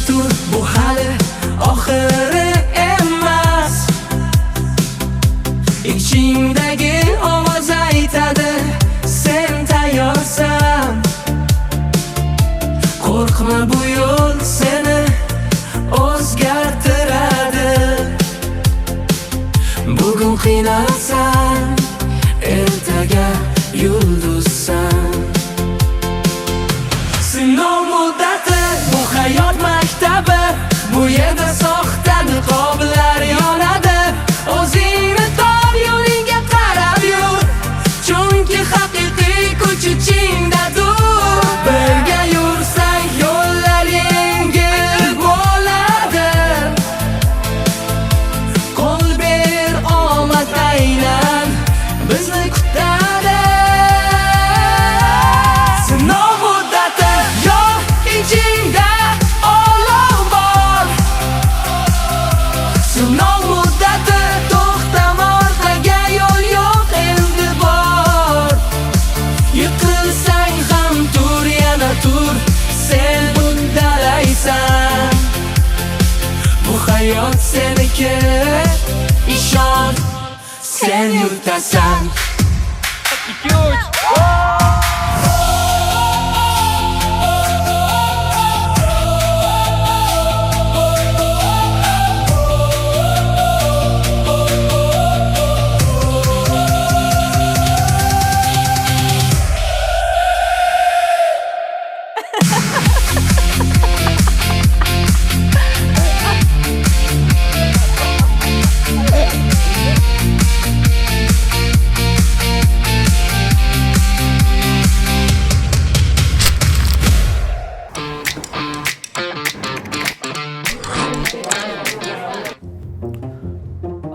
Tur, bu hali oxiri emas. Ichingdagi ovoz aytadi: sen tayyorsan. Qo'rqma, bu yo'l seni o'zgartiradi. Bugun qiynalsan, ertaga yulduzsan. Sinov muddati, bu hayot maktabi. Bu yerda soxta niqoblar yonadi. O'zingni top, yo'lingga qarab yur, chunki haqiqiy kuch ichingdadir. Birga yursak, yo'llar yengil bo'ladi. Qo'l ber, omad aynan bizni kutadi. Sinov muddati yo'q, ichingda olov bor. Sinov muddati, to'xtama, orqaga yo'l yo'q, endi bor. Yiqilsang ham tur, yana tur, sen uddalaysan. Bu hayot seniki, ishon, sen yutasan. 2, 3.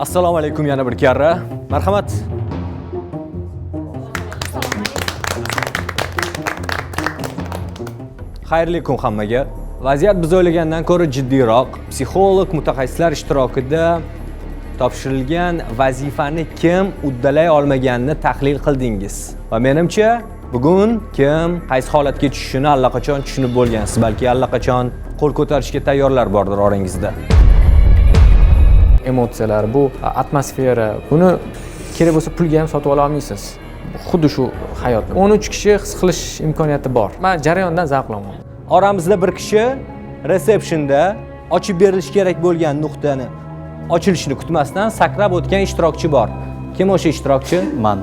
Assalomu alaykum yana bir karra. Marhamat. Xayrli kun hammaga. Vaziyat biz o'ylagandan ko'ra jiddiyroq. Psixolog mutaxassislar ishtirokida topshirilgan vazifani kim uddalay olmaganini tahlil qildingiz. Va menimcha, bugun kim qaysi holatga tushishini allaqachon tushunib bo'lgansiz, balki allaqachon qo'l ko'tarishga tayyorlar bordir orangizda. Emotsiyalar, bu atmosfera, buni kerak bo'lsa pulga ham sotib ola olmaysiz. Xuddi shu hayotni 13 kishi his qilish imkoniyati bor. Man jarayondan zavqlanaman. Oramizda bir kishi resepsiyonda ochib berilishi kerak bo'lgan nuqtani ochilishini kutmasdan sakrab o'tgan ishtirokchi bor. Kim o'sha ishtirokchi? Man.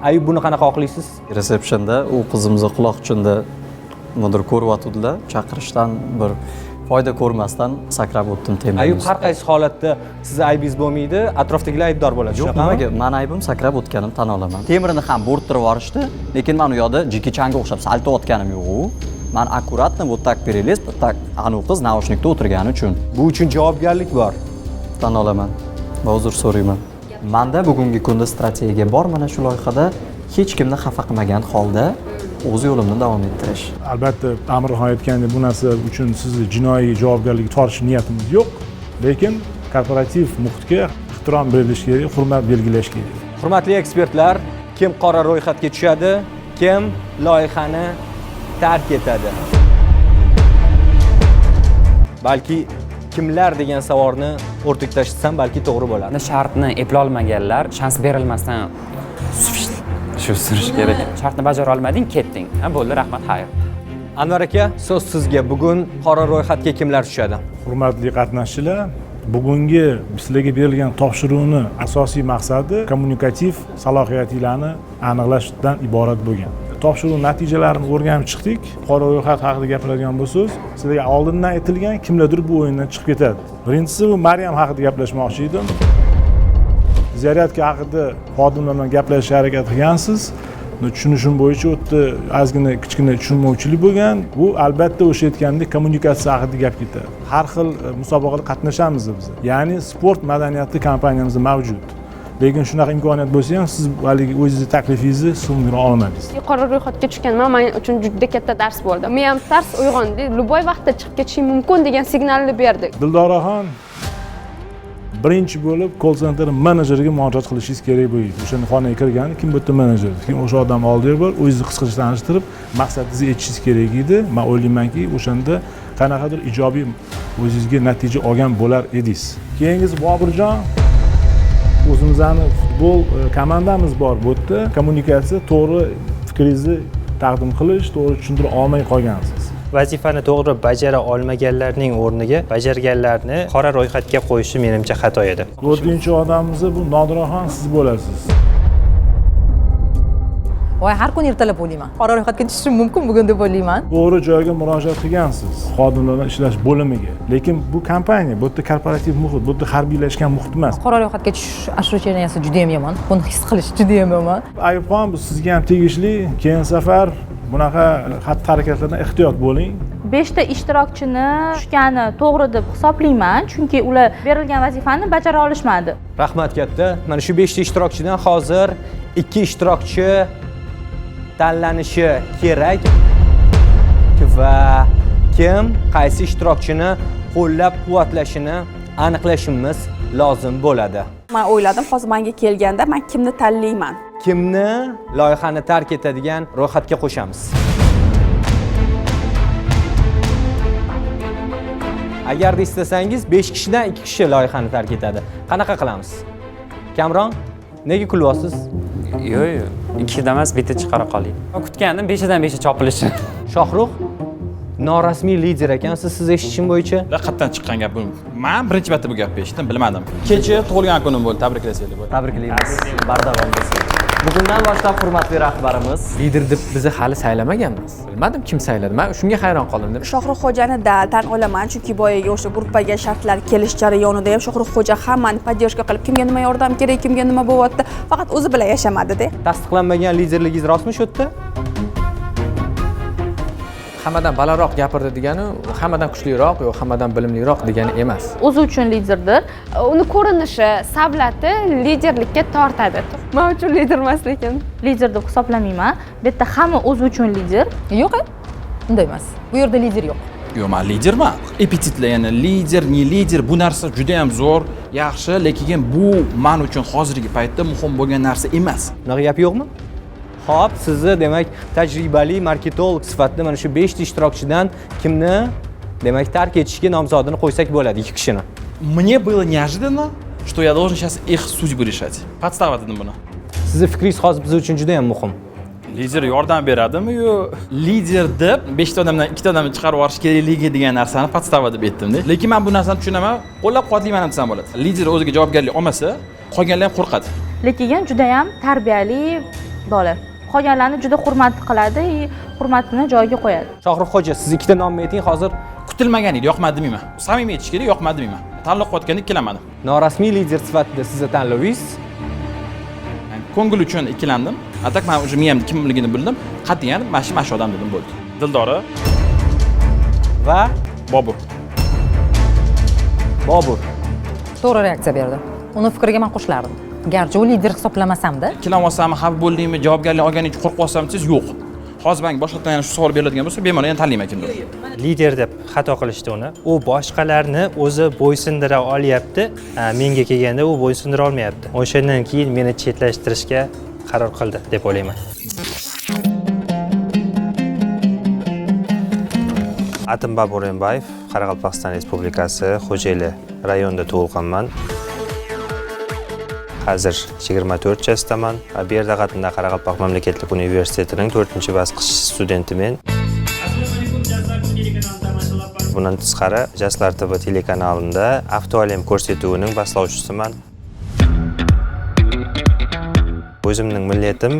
Ayub, buni qanaqa oqlaysiz? Resepsiyonda u qizimizni quloqchinda nimadir ko'ryotgandilar. Chaqirishdan bir foyda ko'rmasdan sakrab o'tdim temir. Ayub, har qaysi holatda sizni aybingiz bo'lmaydi, atrofdagilar aybdor bo'ladi. Yo'q, Shunaqami? Nimaga? Mani aybim, sakrab o'tganim tan olaman. Temirni ham bo'rttirib yuborishdi, lekin man u yoqda Jeki Changa o'xshab salto otganim yo'q u. Man аккуратно вот так перелез, так anavi qiz наушник da o'tirgani uchun. Bu uchun javobgarlik bor. Tan olaman va uzr so'rayman. Manda bugungi kunda strategiya bor, mana shu loyihada hech kimni xafa qilmagan holda o'z yo'limni davom ettirish. Albatta, Amirxon aytgandek, bu narsa uchun sizni jinoiy javobgarlikka tortish niyatimiz yo'q, lekin korporativ muhitga ehtirom berilishi kerak, hurmat belgilash kerak. Hurmatli ekspertlar, kim qora ro'yxatga tushadi, kim loyihani tark etadi? Balki kimlar degan savolni o'rtaga tashlasam, balki to'g'ri bo'ladi. Shartni eplolmaganlar shans berilmasdan shu surish kerak. Shartni bajara olmading, ketding, ha, bo'ldi, rahmat, xayr. Anvar aka, so'z sizga. Bugun qora ro'yxatga kimlar tushadi? Hurmatli qatnashchilar, bugungi sizlarga berilgan topshiriqni asosiy maqsadi kommunikativ salohiyatinglarni aniqlashdan iborat bo'lgan. Topshiriq natijalarini o'rganib chiqdik. Qora ro'yxat haqida gapiradigan bo'lsangiz, sizlarga oldindan aytilgan, kimlardir bu o'yindan chiqib ketadi. Birinchisi, bu Maryam haqida gaplashmoqchi edim. Зарядка haqida xodimlar bilan gaplashishga harakat qilgansiz. Tushunishim bo'yicha, u yerda ozgina kichkina tushunmovchilik bo'lgan. Bu, albatta, o'sha aytgandek, kommunikatsiya haqida gap ketadi. Har xil musobaqalarda qatnashamiz biz, ya'ni sport madaniyati kompaniyamizda mavjud, lekin shunaqa imkoniyat bo'lsa ham, siz haligi o'zingizni taklifingizni singdira olmadingiz. Qora ro'yxatga tushganman man uchun juda katta dars bo'ldi. Miyam tars uyg'ondi, любой vaqtda chiqib ketishim mumkin degan signalni berdi. Dildoraxon, Birinchi bo'lib call center menejeriga murojaat qilishingiz kerak bo'ladi. O'shanda xonaga kirganda kim bu yerda menejer, keyin o'sha odam oldiga borib, o'zingizni qisqacha tanishtirib, maqsadingizni aytishingiz kerak edi. Man o'ylaymanki, o'shanda qanaqadir ijobiy o'zingizga natija olgan bo'lar edingiz. Keyingisi Boburjon, o'zimizni futbol komandamiz bor bu yerda. Kommunikatsiya, to'g'ri fikringizni taqdim qilish, to'g'ri tushuntira olmay qolgansiz. Vazifani to'g'ri bajara olmaganlarning o'rniga bajarganlarni qora ro'yxatga qo'yishi menimcha xato edi. 4-chi odamimiz bu Nodiraxon, siz bo'lasiz. Voy, har kuni ertalab o'ylayman. Qora ro'yxatga tushishim mumkin bugun deb o'ylayman. To'g'ri joyga murojaat qilgansiz, xodimlar bilan ishlash bo'limiga. Lekin bu kompaniya, bu yerda korporativ muhit, bu yerda harbiylashgan muhit emas. Qora ro'yxatga tushish ощущения si juda ham yomon. Buni his qilish juda ham yomon. Ayubxon, bu sizga ham tegishli. Keyin safar bunaqa xatti harakatlardan ehtiyot bo'ling. 5 ta ishtirokchini tushgani to'g'ri deb hisoblayman, chunki ular berilgan vazifani bajara olishmadi. Rahmat katta. Mana shu 5 ta ishtirokchidan hozir 2 ishtirokchi tanlanishi kerak va kim qaysi ishtirokchini qo'llab-quvvatlashini aniqlashimiz lozim bo'ladi. Men o'yladim, hozir menga kelganda men kimni tanlayman? Kimni loyihani tark etadigan ro'yxatga qo'shamiz? Agarda istasangiz 5 kishidan 2 kishi loyihani tark etadi. Qanaqa qilamiz? Kamron, nega kulyapsiz? Yo'q, yo'q. 2 emas, bitta chiqara qoling. Kutgandim 5dan 5 chopilishi. Shohrux, norasmiy lider ekansiz, siz eshitishim bo'yicha. Qayerdan chiqqan gap bu? Men birinchi marta bu gapni eshitdim, bilmadim. Kecha tug'ilgan kunim bo'ldi, tabriklasanglar bo'ladi. Tabriklaymiz. Bardavom bo'lsin. Bugundan boshlab hurmatli rahbarimiz. Lider deb bizni hali saylamaganmiz. Bilmadim kim sayladi. Men shunga hayron qoldim. Shohruxxo'jani da tan olaman, chunki boyagi o'sha gruppaga shartlar kelish jarayonida ham Shohruxxo'ja hammani поддержка qilib, kimga nima yordam kerak, kimga nima bo'lyapti, faqat o'zi bilan yashamadi-da. Tasdiqlanmagan liderligingiz rostmi shu yerda? Hammadan balandroq gapirdi degani hammadan kuchliroq yo hammadan bilimliroq degani emas. O'zi uchun liderdir. Uni ko'rinishi, savlati liderlikka tortadi. Men uchun lider emas, lekin lider deb hisoblamayman. Bu yerda hamma o'zi uchun lider. Yo'q, unday emas. Bu yerda lider yo'q. Yo'q, men liderman. Epitetlar, ya'ni lider, ne lider, bu narsa juda ham zo'r, yaxshi, lekin bu men uchun hozirgi paytda muhim bo'lgan narsa emas. Bunaqa gap yo'qmi? Xo'p, sizni demak tajribali marketolog sifatida mana shu 5 ta ishtirokchidan kimni demak tark etishga nomzodini qo'ysak bo'ladi, 2 kishini. Мне было неожиданно, что я должен сейчас их судьбы решать. Подстава dedim buni. Sizni fikringiz hozir biz uchun juda ham muhim. Lider yordam beradimi yo lider deb 5 ta odamdan 2 ta odamni chiqarib yuborish kerakligi degan narsani подстава deb aytdim-da. Lekin men bu narsani tushunaman, qo'llab-quvvatlayman ham desam bo'ladi. Lider o'ziga javobgarlik olmasa, qolganlar ham qo'rqadi. Lekin juda ham tarbiyali bola. Qolganlarni juda hurmat qiladi, hurmatini joyiga qo'yadi. Shohruxxo'ja, siz 2 ta nomni ayting hozir. Kutilmagan edi, yoqmadi demayman. Samimiy aytish kerak, yoqmadi demayman. Tanlov qilayotganda ikkilanmadim. Norasmiy lider sifatida sizni tanlovingiz? Ko'ngil uchun ikkilandim. A так men уже miyamda kimligini bildim. Qat'iyan mana shu odam dedim, bo'ldi. Dildora va Bobur. Bobur. To'g'ri reaksiya berdi. Uni fikriga men qo'shilardim. Garchi u lider hisoblamasam-da. Ikkilanolsammi, xafa bo'ldingmi, javobgarlik olganing uchun qo'rqyapsanmi desangiz, yo'q. Hozir menga boshqatdan yana shu savol beriladigan bo'lsa, bemalol yana tanlayman kimdir. Lider deb xato qilishdi uni. U boshqalarni o'zi bo'ysundira olyapti, menga kelganda u bo'ysundira olmayapti. O'shandan keyin meni chetlashtirishga qaror qildi deb o'ylayman. Atim Babur Embayev, Qoraqalpog'iston Respublikasi Xo'jayli rayonida tug'ilganman. Hozir 24 yoshdaman. Berdaq atindagi Qoraqalpoq mamlakatlik universitetining 4-bosqich studentiman. Bundan tashqari Yoshlar TV telekanalida Avtoalem ko'rsatuvining boshlovchisiman. O'zimning millatim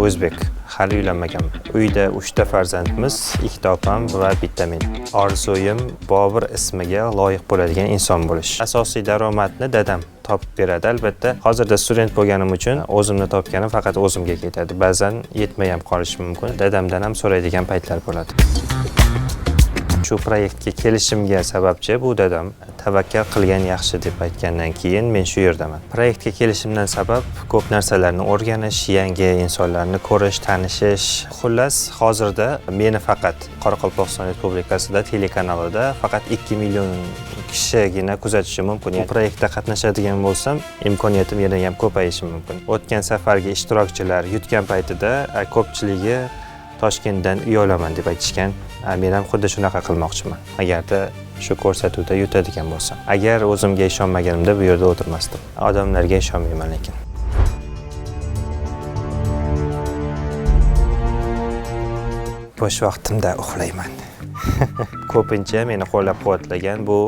o'zbek, hali uylanmaganman. Uyda 3 ta farzandimiz, 2 ta opam va bitta men. Orzuyim Bobur ismiga loyiq bo'ladigan inson bo'lish. Asosiy daromadni dadam topib beradi albatta. Hozirda student bo'lganim uchun o'zimni topganim faqat o'zimga ketadi. Ba'zan yetmay ham qolishi mumkin. Dadamdan ham so'raydigan paytlar bo'ladi. Shu proyektga kelishimga sababchi bu dadam. Tavakkal qilgan yaxshi deb aytgandan keyin men shu yerdaman. Proyektga kelishimdan sabab ko'p narsalarni o'rganish, yangi insonlarni ko'rish, tanishish. Xullas, hozirda meni faqat Qoraqalpog'iston Respublikasida telekanalida faqat 2 million kishigina kuzatishi mumkin. Bu proyektda qatnashadigan bo'lsam, imkoniyatim yana ham ko'payishi mumkin. O'tgan safargi ishtirokchilar yutgan paytida ko'pchiligi Toshkentdan uy olaman deb aytishgan. Men ham xuddi shunaqa qilmoqchiman. Agarda shu ko'rsatuvda yutadigan bo'lsam. Agar o'zimga ishonmaganimda bu yerda o'tirmasdim. Odamlarga ishonmayman lekin. Bo'sh vaqtimda uxlayman. Ko'pincha meni qo'llab-quvvatlagan bu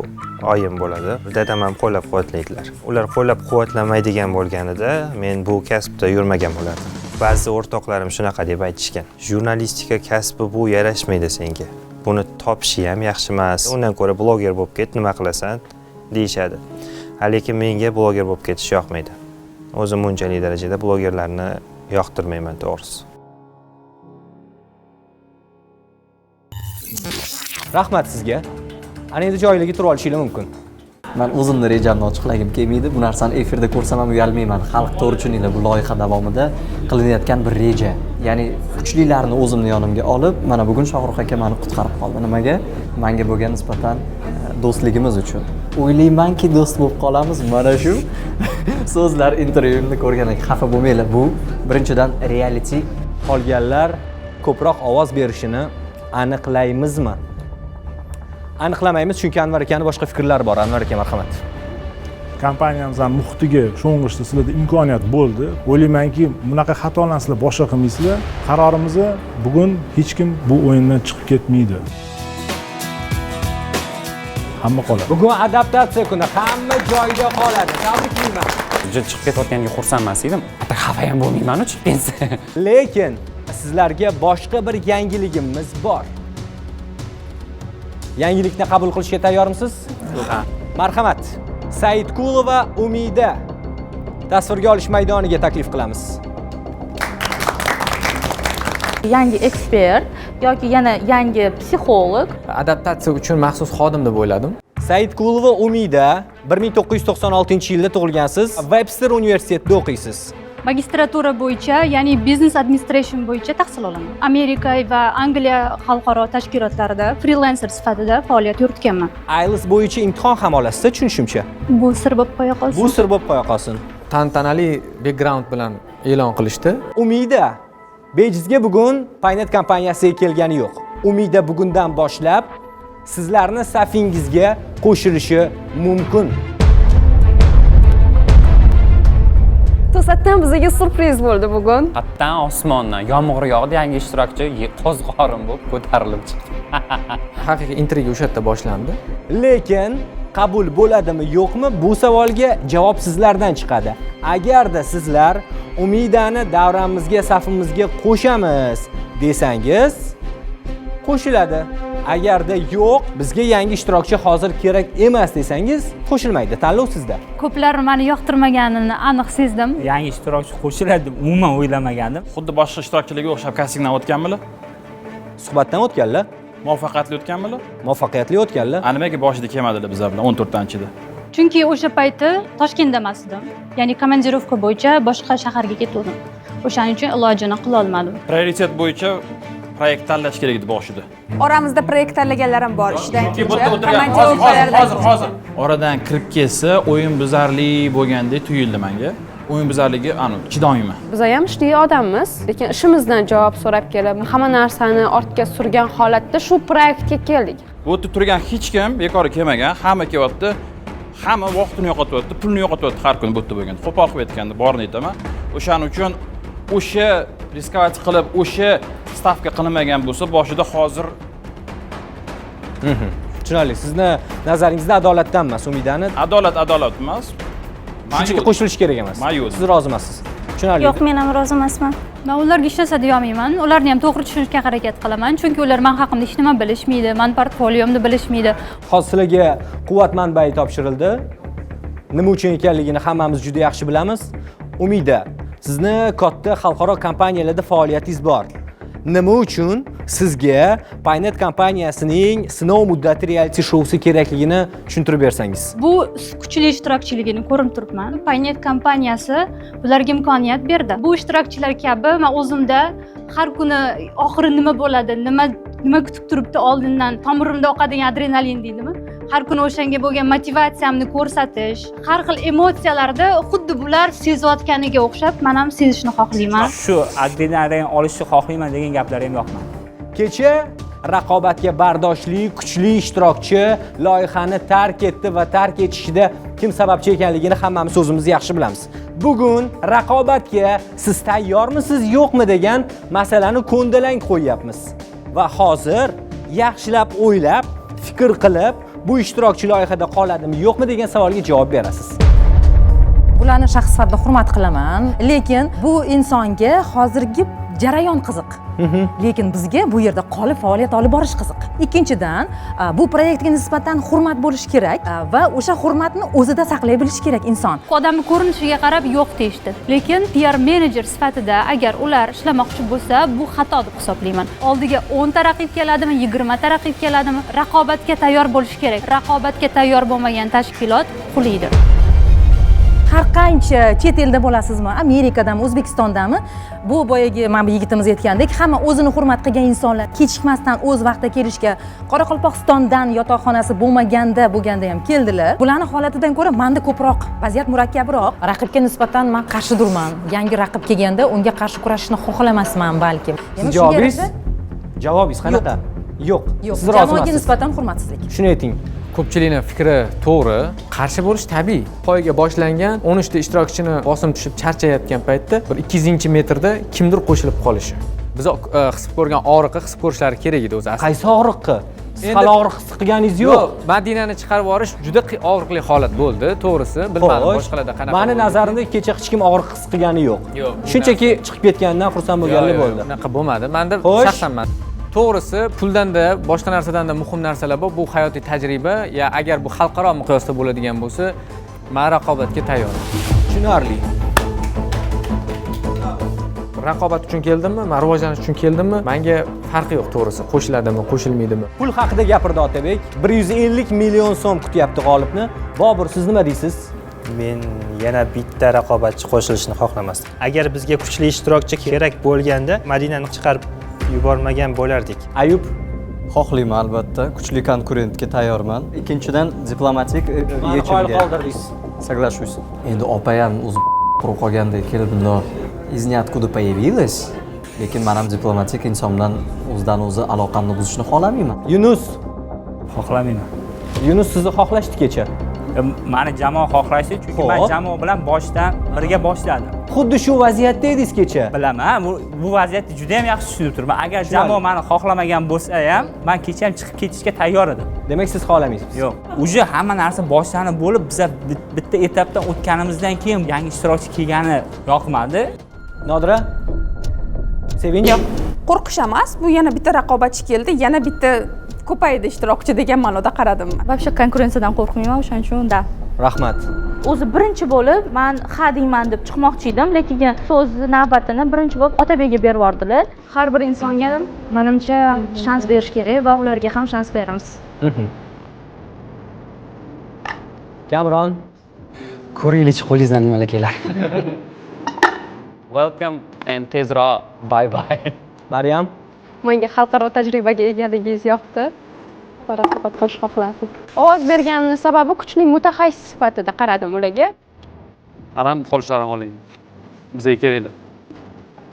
oyim bo'ladi. Dadam ham qo'llab-quvvatlaydilar. Ular qo'llab-quvvatlamaydigan bo'lganida men bu kasbda yurmagan bo'lardim. Ba'zi o'rtoqlarim shunaqa deb aytishgan. Jurnalistika kasbi bu yarashmaydi senga. Buni topishi ham yaxshi emas. Undan ko'ra bloger bo'lib ket, nima qilasan deyishadi. Lekin menga bloger bo'lib ketish yoqmaydi. O'zim bunchalik darajada blogerlarni yoqtirmayman to'g'risi. Rahmat sizga. Ana endi joylarga turib olishingiz mumkin. Men o'zimni rejamni ochiqlagim kelmaydi. Bu narsani efirda ko'rsam ham uyalmayman. Xalq to'g'ri tushuninglar, bu loyiha davomida qilinayotgan bir reja. Ya'ni kuchlilarni o'zimni yonimga olib, mana bugun Shohrux aka meni qutqarib qoldi. Nimaga? Menga bo'lgan nisbatan do'stligimiz uchun. O'ylaymanki do'st bo'lib qolamiz. Mana shu so'zlar intervyumni ko'rgandan xafa bo'lmanglar. Bu birinchidan reality. Qolganlar ko'proq ovoz berishini aniqlaymizmi? Aniqlamaymiz, chunki Anvar akani boshqa fikrlari bor. Anvar aka, marhamat. Kompaniyamizning muhitiga sho'ng'ishda sizlarda imkoniyat bo'ldi. O'ylaymanki, bunaqa xatolarni sizlar boshqa qilmaysizlar. Qarorimizni bugun hech kim bu o'yindan chiqib ketmaydi. Hamma qoladi. Bugun adaptatsiya kuni, hamma joyida qoladi. Tabriklayman. Juda chiqib ketayotganiga xursand emas edim. Hatto xafa ham bo'lmayman-u chiqib ketsa. Lekin sizlarga boshqa bir yangiligimiz bor. Yangilikni qabul qilishga tayyormisiz? Ha. Marhamat. Saidqulova Umida tasvirga olish maydoniga taklif qilamiz. Yangi ekspert yoki yana yangi psixolog. Adaptatsiya uchun maxsus xodim deb o'yladim. Saidqulova Umida 1996-yilda tug'ilgansiz, Webster universitetida o'qiysiz. Magistratura bo'yicha, ya'ni business administration bo'yicha tahsil olaman. Amerika va Angliya xalqaro tashkilotlarida freelancer sifatida faoliyat yuritganman. IELTS bo'yicha imtihon ham olasiz, tushunishimcha. Bu sir bo'lib qo'ya qolsin. Bu sir bo'lib qo'ya qolsin. Tantanali background bilan e'lon qilishdi. Umida bejizga bugun Paynet kompaniyasiga kelgani yo'q. Umida bugundan boshlab sizlarni safingizga qo'shilishi mumkin. To'satdan bizga syurpriz bo'ldi bugun. Qattan osmondan yomg'ir yog'di, yangi ishtirokchi qo'zg'orin bo'lib ko'tarilib chiqdi. Haqiqiy intriga o'sha yerda boshlandi. Lekin qabul bo'ladimi, yo'qmi, bu savolga javob sizlardan chiqadi. Agarda sizlar Umidani davramizga, safimizga qo'shamiz desangiz, qo'shiladi. Agarda yo'q, bizga yangi ishtirokchi hozir kerak emas desangiz, qo'shilmaydi. Tanlov sizda. Ko'plar meni yoqtirmaganini aniq sezdim. Yangi ishtirokchi qo'shiladi deb umuman o'ylamagandim. Xuddi boshqa ishtirokchilarga o'xshab kastingdan o'tganmilar? Suhbatdan o'tganlar. Muvaffaqiyatli o'tganmilar? Muvaffaqiyatli o'tganlar. Nimaga boshida kelmadilar bizlar bilan 14 ichida? Chunki o'sha payti Toshkentda emas edim. Ya'ni komandirovka bo'yicha boshqa shaharga ketdim. O'shaning uchun ilojini qila olmadim. Prioritet bo'yicha proyekt tanlash kerak edi boshida. Oramizda proyekt tanlaganlar ham bor ishdan kecha. Hozir. Oradan kirib kelsa, o'yin buzarli bo'lgandek tuyuldi menga. O'yin buzarligi chidolmayman. Biz ham ishli odammiz, lekin ishimizdan javob so'rab kelib, hamma narsani ortga surgan holatda shu proyektga keldik. Bu yerda turgan hech kim bekor kelmagan, hamma kelyapti. Hamma vaqtini yo'qotyapti, pulini yo'qotyapti har kuni bu yerda bo'lganda. Qo'pol qilib aytganda, borini aytaman. O'shaning uchun o'sha riskovat qilib, o'sha stavka qilinmagan bo'lsa, boshida hozir Tushunarli. Sizni nazaringizda adolatdan emas, Umidani. Adolat emas. Shunchaki qo'shilish kerak emas. Siz rozi emassiz. Tushunarli. Yo'q, men ham rozi emasman. Men ularga hech narsa deya olmayman. Ularni ham to'g'ri tushunishga harakat qilaman, chunki ular men haqimda hech nima bilishmaydi, men portfoliomni bilishmaydi. Hozir sizlarga quvvat manbai topshirildi. Nima uchun ekanligini hammamiz juda yaxshi bilamiz. Umida, sizni katta xalqaro kompaniyalarda faoliyatingiz bor. Nima uchun sizga Paynet kompaniyasining sinov muddati reality shousi kerakligini tushuntirib bersangiz. Bu kuchli ishtirokchiligini ko'rib turibman. Paynet kompaniyasi bularga imkoniyat berdi. Bu ishtirokchilar kabi men o'zimda har kuni oxiri nima bo'ladi, nima kutib turibdi oldindan, tomirimda oqadigan adrenalin deydimi? Har kuni o'shanga bo'lgan motivatsiyamni ko'rsatish, har xil emotsiyalarda xuddi bular sezayotganiga o'xshab men ham sezishni xohlayman. Shu adrenalin olishni xohlayman degan gaplar ham yoqmadi. Kecha raqobatga bardoshli, kuchli ishtirokchi loyihani tark etdi va tark etishida kim sababchi ekanligini hammamiz o'zimiz yaxshi bilamiz. Bugun raqobatga siz tayyormisiz, yo'qmi degan masalani ko'ndalang qo'yyapmiz. Va hozir yaxshilab o'ylab, fikr qilib, bu ishtirokchi loyihada qoladimi, yo'qmi degan savolga javob berasiz. Bularni shaxs sifatida hurmat qilaman, lekin bu insonga hozirgi jarayon qiziq. Lekin bizga bu yerda qolib faoliyat olib borish qiziq. Ikkinchidan, bu proyektga nisbatan hurmat bo'lishi kerak va o'sha hurmatni o'zida saqlay bilish kerak inson. Odamni ko'rinishiga qarab yo'q deyishdi. Lekin PR menejer sifatida agar ular ishlamoqchi bo'lsa, bu xato deb hisoblayman. Oldiga 10 ta raqib keladimi, 20 ta raqib keladimi, raqobatga tayyor bo'lish kerak. Raqobatga tayyor bo'lmagan tashkilot qulaydi. Har qancha chet elda bo'lasizmi, Amerikadami, O'zbekistondami, bu boyagi mana bu yigitimiz aytgandek, hamma o'zini hurmat qilgan insonlar kechikmasdan o'z vaqtida kelishga, Qoraqalpog'istondan yotoqxonasi bo'lmaganda bo'lganda ham keldilar. Bularni holatidan ko'ra menda ko'proq vaziyat murakkabroq. Raqibga nisbatan men qarshidurman. Yangi raqib kelganda unga qarshi kurashishni xohlamasman balkim. Siz javobingiz? Javobingiz qanaqa? Yo'q. Yo'q. Siz rozi Jamoaga emassiz. nisbatan hurmatsizlik. Shuni ayting. Ko'pchilikning fikri to'g'ri, qarshi bo'lish tabiiy. Poyga boshlangan 13 ta ishtirokchini bosim tushib charchayotgan paytda bir 200-metrda kimdir qo'shilib qolishi. Biz his qilib ko'rgan og'riqni his ko'rishlari kerak edi o'zi aslida. Qaysi og'riqni? Siz hali og'riq his qilganingiz yo'q. Yo'q, Madinani chiqarib yuborish juda og'riqli holat bo'ldi, to'g'risi. Bilmadim boshqalarda qanaqa. Mani nazarimda kecha hech kim og'riq his qilgani yo'q. Yo'q. Shunchaki chiqib ketganidan xursand bo'lganlar bo'ldi. Unaqa bo'lmadi. Menda shaxsan man. To'g'risi, puldan-da, boshqa narsadan-da muhim narsalar bor. Bu hayotiy tajriba. Ya agar bu xalqaro miqyosda bo'ladigan bo'lsa, men raqobatga tayyorman. Tushunarli. Raqobat uchun keldimmi, men rivojlanish uchun keldimmi? Menga farqi yo'q, to'g'risi. Qo'shiladimi, qo'shilmaydimi? Pul haqida gapirdi Otabek. 150 million so'm kutyapti g'olibni. Bobur, siz nima deysiz? Men yana bitta raqobatchi qo'shilishini xohlamasdim. Agar bizga kuchli ishtirokchi kerak bo'lganda, Madinani chiqarib yubormagan bo'lardik. Ayub? Xohlayman albatta, kuchli konkurentga tayyorman. Ikkinchidan diplomatik Mani qoyil yechimga. qoldirdingiz. Соглашусь. Endi opayam o'zi qurib qolgandek kelib bundoq из ниоткуда появилась. Lekin men ham diplomatik inson bilan o'zidan o'zi aloqamni buzishni xohlamayman. Yunus? Xohlamayman. Yunus, sizni xohlashdi kecha. Mani jamoa xohlashdi, chunki men jamoa bilan boshdan birga boshladim. Xuddi shu vaziyatda edingiz kecha. Bilaman, bu vaziyatni juda ham yaxshi tushunib turibman. Agar jamoa meni xohlamagan bo'lsa ham, men kecha ham chiqib ketishga tayyor edim. Demak, siz xohlamaysiz? Yo'q. Uje hamma narsa boshlanib bo'lib, biz bitta etapdan o'tganimizdan keyin yangi ishtirokchi kelgani yoqmadi. Nodira? Sevinch? Yo'q. Qo'rqish emas, bu yana bitta raqobatchi keldi, yana bitta ko'paydi ishtirokchi degan ma'noda qaradim men. Вообще konkurensiyadan qo'rqmayman, o'shaning uchun da. Rahmat. O'zi birinchi bo'lib men ha deyman deb chiqmoqchi edim, lekin so'z navbatini birinchi bo'lib Otabekka berib yubordilar. Har bir insonga menimcha shans berish kerak va ularga ham shans beramiz. Kamron, ko'ringlarchi qo'lingizdan nimalar kelar. Welcome and tezroq bye bye. Maryam? Menga xalqaro tajribaga egaligingiz yoqdi. Va raqobat qilishni xohlardim. Ovoz berganimning sababi kuchli mutaxassis sifatida qaradim ularga. Aram qolishlarini oling. Bizga kerakli.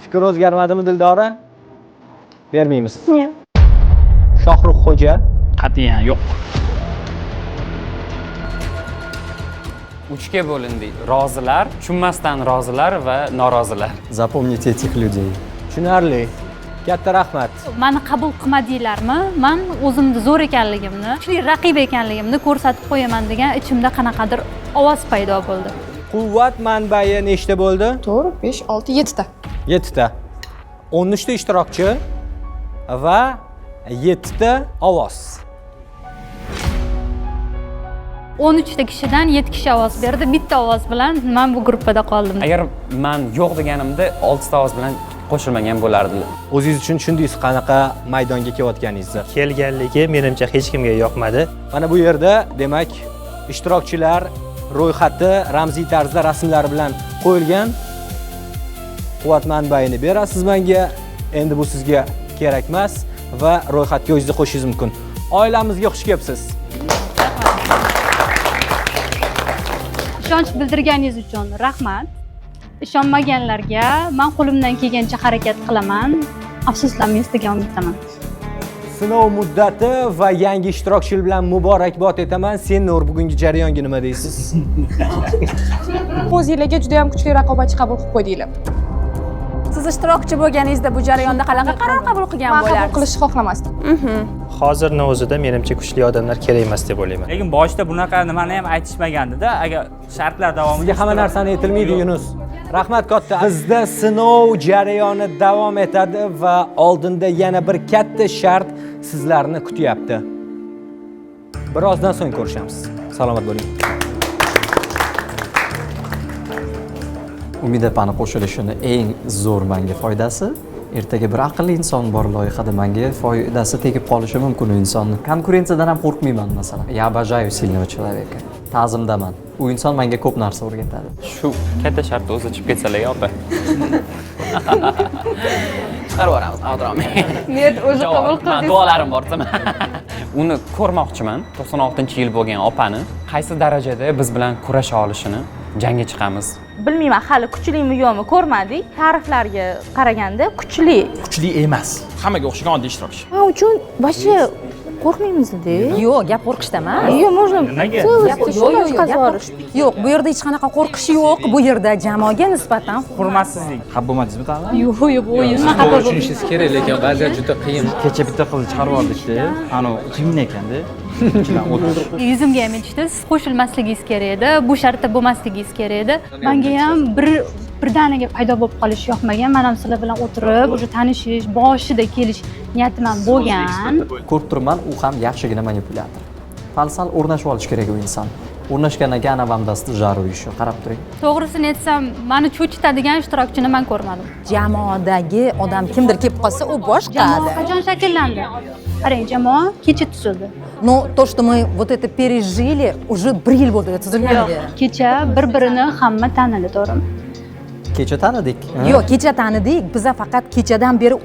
Fikr o'zgarmadimi Dildora? Bermaymiz. Yo'q. Shohruxxo'ja? Qat'iyan yo'q. 3ga bo'lindik. Rozilar, tushunmasdan rozilar va norozilar. Запомните этих людей. Tushunarli. Katta rahmat. Meni qabul qilmadinglarmi? Men o'zimni zo'r ekanligimni, kuchli raqib ekanligimni ko'rsatib qo'yaman degan ichimda qanaqadir ovoz paydo bo'ldi. Quvvat manbai nechta bo'ldi? 4, 5, 6, 7 ta. 7 ta. 13 ta ishtirokchi va 7 ta ovoz. 13 ta kishidan 7 kishi ovoz berdi. Bitta ovoz bilan men bu gruppada qoldim. Agar men yo'q deganimda 6 ta ovoz bilan Qo'shilmagan bo'lardilar. O'zingiz uchun tushundingiz qanaqa maydonga kelayotganingizni. Kelganligi menimcha hech kimga yoqmadi. Mana bu yerda demak ishtirokchilar ro'yxati ramziy tarzda rasmlari bilan qo'yilgan. Quvvat manbaini berasiz menga. Endi bu sizga kerak emas va ro'yxatga o'zingizni qo'shishingiz mumkin. Oilamizga xush kelibsiz. Ishonch bildirganingiz uchun rahmat. Ishonmaganlarga men qo'limdan kelgancha harakat qilaman. Afsuslanmaysiz degan umiddaman. Sinov muddati va yangi ishtirokchilar bilan muborakbod etaman. Senur, bugungi jarayonga nima deysiz? O'zingizlarga juda ham kuchli raqobatchi qabul qilib qo'ydinglar. Siz ishtirokchi bo'lganingizda bu jarayonda qanaqa qaror qabul qilgan Men qabul bo'lardingiz? qilishni xohlamasdim. Hozirni o'zida menimcha kuchli odamlar kerak emas deb o'ylayman. Lekin boshida bunaqa nimani ham aytishmagandi-da. Agar shartlar davomida Sizga hamma narsani aytilmaydi, Yunus. Rahmat katta. Bizda sinov jarayoni davom etadi va oldinda yana bir katta shart sizlarni kutyapti. Birozdan so'ng ko'rishamiz. Salomat bo'ling. Umid opani qo'shilishini eng zo'r menga foydasi, ertaga bir aqlli inson bor loyihada menga foydasi tegib qolishi mumkin u insonni. Konkurensiyadan ham qo'rqmayman masalan. Я обожаю сильного человека. Ta'zimdaman. U inson menga ko'p narsa o'rgatadi. Shu katta shartni o'zi chiqib ketsalar, opa. Chiqarib yuboramiz, xavotir olmang. Niyat o'zi qabul qildingiz. Duolarim bor desam. Uni ko'rmoqchiman. 96-yil bo'lgan opani qaysi darajada biz bilan kurasha olishini, jangga chiqamiz. Bilmayman, hali kuchlimi yo'qmi ko'rmadik. Ta'riflarga qaraganda kuchli. Kuchli emas. Hammaga o'xshagan oddiy ishtirokchi. Men uchun вообще qo'rqmaymiz-da. Yo'q, gap qo'rqishda emas. Yo'q, можно Yo'q, yo'q, bu yerda hech qanaqa qo'rqish yo'q. Bu yerda jamoaga nisbatan hurmatsizlik. Xafa bo'lmadingizmi tag'in? Yo'q, yo'q, o'yin. Siz to'g'ri tushunishingiz kerak, lekin vaziyat juda qiyin. Kecha bitta qizni chiqarib yubordikda, ana jimgina ekanda. Yuzimga ham aytishdi, siz qo'shilmasligingiz kerak edi, bu shartda bo'lmasligingiz kerak edi. Menga ham birdaniga paydo bo'lib qolish yoqmagan. Men ham sizlar bilan o'tirib, o'sha tanishish, boshida kelish niyatim ham bo'lgan. Ko'rib turibman, u ham yaxshigina manipulyator. Sal o'rnashib olish kerak u inson. O'rnashgandan keyin ana vam dasti жару еще, qarab turing. To'g'risini aytsam, meni cho'chitadigan ishtirokchini men ko'rmadim. Jamoadagi odam kimdir kelib qolsa, u boshqa. Jamoa qachon shakllandi? Qarang, jamoa kecha tuzildi. Но то, что мы вот это пережили, уже bir yil bo'ldi tuzilganiga. Kecha bir-birini hamma tanidi, to'g'rimi? Kecha tanidik. Yo'q, kecha tanidik. Biza faqat kechadan beri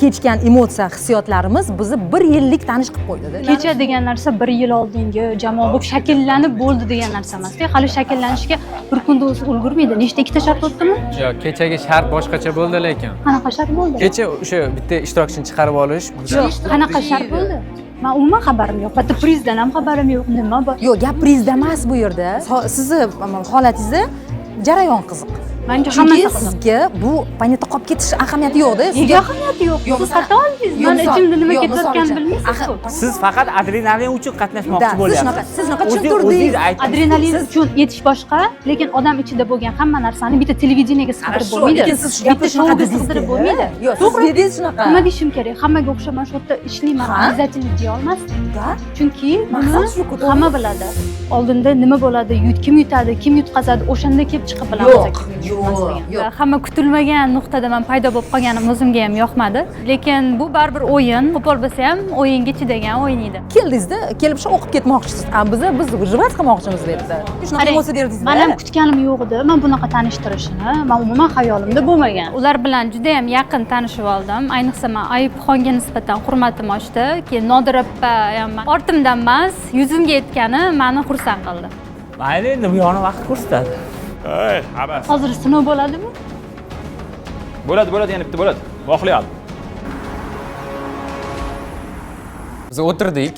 kechgan emotsiya, hissiyotlarimiz bizni bir yillik tanish qilib qo'ydi-da. Kecha degan narsa bir yil oldingi jamoa bo'lib shakllanib bo'ldi degan narsa emas-da. Hali shakllanishga bir kunda o'zi ulgurmaydi. Nechta ikkita shart o'tdimi? Yo'q, kechagi shart boshqacha bo'ldi lekin. Qanaqa shart bo'ldi? Kecha o'sha bitta ishtirokchini chiqarib olish. Yo'q, qanaqa shart bo'ldi? Men umuman xabarim yo'q. Bitta prizdan ham xabarim yo'q. Nima bor? Yo'q, gap prizda emas bu yerda. Sizni holatingizda jarayon qiziq. Menga Chunki hammasi qiziq. sizga bu payetda qolib ketish ahamiyati yo'q-da. Nega ahamiyati yo'q? Siz xato oldingiz. Men ichimda nima ketayotganini bilmaysiz-ku. Siz faqat adrenalin uchun qatnashmoqchi bo'lyapsiz. Siz shunaqa O'zingiz tushuntirdingiz. aytdingiz. Adrenalin uchun yetish boshqa, lekin odam ichida bo'lgan hamma narsani bitta televideniyega sig'dirib bo'lmaydi. Lekin siz shu gapni Bitta shunaqa shouga dedingiz-da. sig'dirib bo'lmaydi. Yo'q, siz dedingiz shunaqa. Nima deyishim kerak? Hammaga o'xshab men shu yerda ishlayman, Ha? обязательно deya olmasdim. Chunki Maqsad buni shu-ku, to'g'ri. hamma biladi. Oldinda nima bo'ladi, kim yutadi, kim yutqazadi, o'shanda kelib chiqib bilamiz. Yo'q, yo'q, yo'q. Hamma kutilmagan nuqtada men paydo bo'lib qolganim o'zimga ham yoqmadi. Lekin bu baribir o'yin, qo'pol bo'lsa ham o'yinga chidagan o'ynaydi. Keldingizda, kelib shu o'qib ketmoqchisiz. A biz выживать qilmoqchimiz bu yerda. Shunaqa Qarang, emotsiya berdingizda. Men ham kutganim yo'q edi. Men bunaqa tanishtirishini, men umuman xayolimda bo'lmagan. Ular bilan juda ham yaqin tanishib oldim. Ayniqsa men Ayubxonga nisbatan hurmatim oshdi. Keyin Nodir opa ham ortimdan emas, yuzimga aytgani meni xursand qildi. Mayli, endi bu yog'ini vaqt ko'rsatadi. Ey, habas. Hozir sinov bo'ladimi? Bo'ladi, bo'ladi, yana bitta bo'ladi. Voqea. Biz o'tirdik.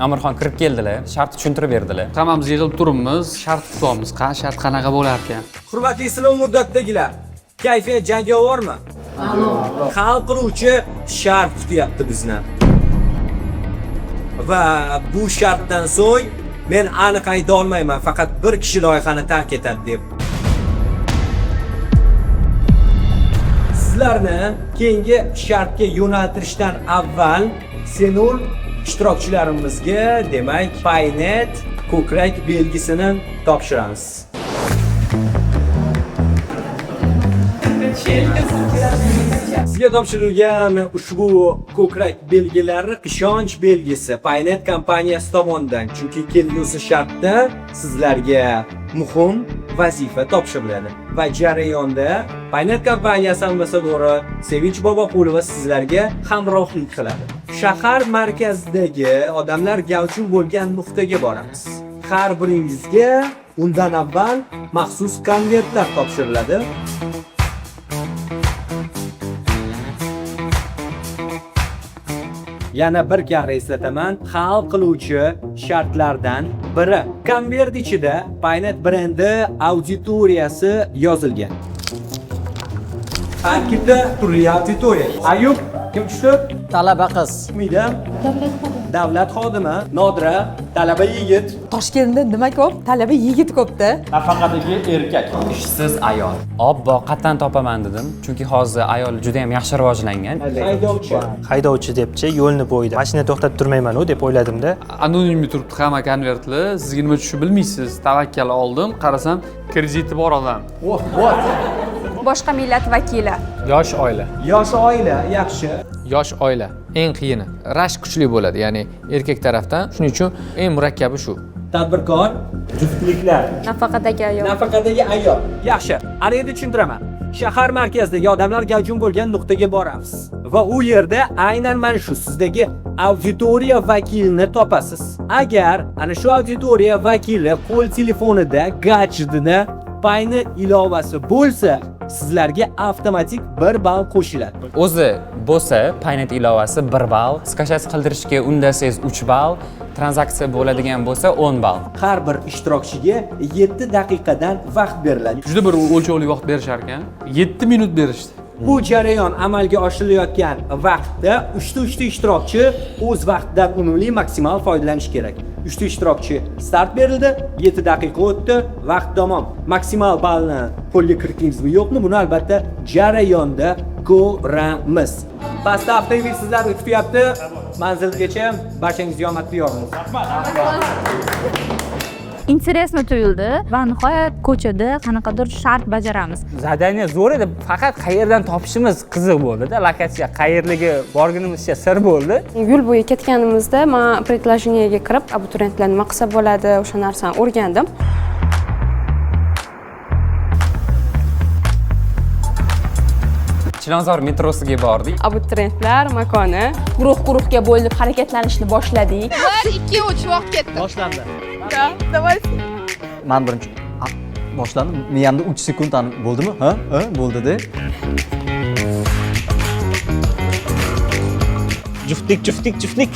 Amirxon kirib keldilar, shart tushuntirib berdilar. Hammamiz yig'ilib turibmiz, shart kutyapmiz. Shart qanaqa bo'lar ekan? Hurmatli sinov muddatidagilar, kayfiyat jangovarmi? Hal qiluvchi shart kutyapti bizni. Va bu shartdan so'ng men aniq ayta olmayman, faqat bir kishi loyihani tark etadi deb. Sizlarni keyingi shartga yo'naltirishdan avval Senur ishtirokchilarimizga demak Paynet ko'krak belgisini topshiramiz. Sizga topshirilgan ushbu ko'krak belgilari ishonch belgisi Paynet kompaniyasi tomonidan, chunki kelgusi shartda sizlarga muhim vazifa topshiriladi va jarayonda Paynet kompaniyasi ambassadori Sevinch Boboqulova sizlarga hamrohlik qiladi. Shahar markazidagi odamlar gavjum bo'lgan nuqtaga boramiz. Har biringizga undan avval maxsus konvertlar topshiriladi. Yana bir karra eslataman, hal qiluvchi shartlardan biri. Konvert ichida Paynet brendi auditoriyasi yozilgan. Anketda turli auditoriya. Ayub, kim tushdi? Talaba qiz. Umida. Davlat xodimi. Nodira, talaba yigit. Toshkentda nima ko'p? Talaba yigit ko'pda. Nafaqadagi erkak. Ishsiz ayol. Obbo, qatdan topaman dedim. Chunki hozir ayol juda ham yaxshi rivojlangan. Haydovchi. Haydovchi debchi, yo'lni bo'yida. Mashina to'xtatib turmayman u deb o'yladimda. Anonimli turibdi hamma konvertlar. Sizga nima tushib bilmaysiz. Tavakkal oldim, qarasam krediti bor odam. Oh, what? Boshqa millat vakili. Yosh oila. Yosh oila, yaxshi. Yosh oila eng qiyini. Rashk kuchli bo'ladi, ya'ni erkak tarafdan. Shuning uchun eng murakkabi shu. Tadbirkor, juftliklar. Nafaqadagi ayol. Nafaqadagi ayol. Yaxshi. Ana endi tushuntiraman. Shahar markazidagi odamlar gavjum bo'lgan nuqtaga boramiz va u yerda aynan mana shu sizdagi auditoriya vakilini topasiz. Agar ana shu auditoriya vakili qo'l telefonida gadjetini Paynet ilovasi bo'lsa, sizlarga avtomatik 1 ball qo'shiladi. O'zi bo'lsa Paynet ilovasi 1 ball, skachat qildirishga undasangiz 3 ball, tranzaksiya bo'ladigan bo'lsa 10 ball. Har bir ishtirokchiga 7 daqiqadan vaqt beriladi. Juda bir o'lchovli vaqt berishar ekan. 7 minut berishdi. Bu jarayon amalga oshirilayotgan vaqtda 3ta ishtirokchi o'z vaqtidan unumli maksimal foydalanish kerak. 3ta ishtirokchi start berildi, 7 daqiqa o'tdi, vaqt tamom. Maksimal ballni qo'lga kiritdingizmi yo'qmi, buni albatta jarayonda ko'ramiz. Pastda avtomobil sizlarni kutyapti. Manzilgacha barchangizga omad tilaymiz. Интересно tuyuldi va nihoyat ko'chada qanaqadir shart bajaramiz. Zadaniya zo'r edi, faqat qayerdan topishimiz qiziq bo'ldi-da, lokatsiya qayerligi borgunimizcha sir bo'ldi. Yo'l bo'yi ketganimizda men предложениеga kirib, abituriyentlar nima qilsa bo'ladi, o'sha narsani o'rgandim. Chilonzor metrosiga bordik. Abituriyentlar makoni. Guruh-guruhga bo'linib harakatlanishni boshladik. 1 2 3 vaqt ketdi. Boshlandi. Да, давайте. Men birinchi boshlandi. Miyamda 3 sekund bo'ldimi? Ha? Ha, bo'ldi-da. Juftlik, juftlik, juftlik.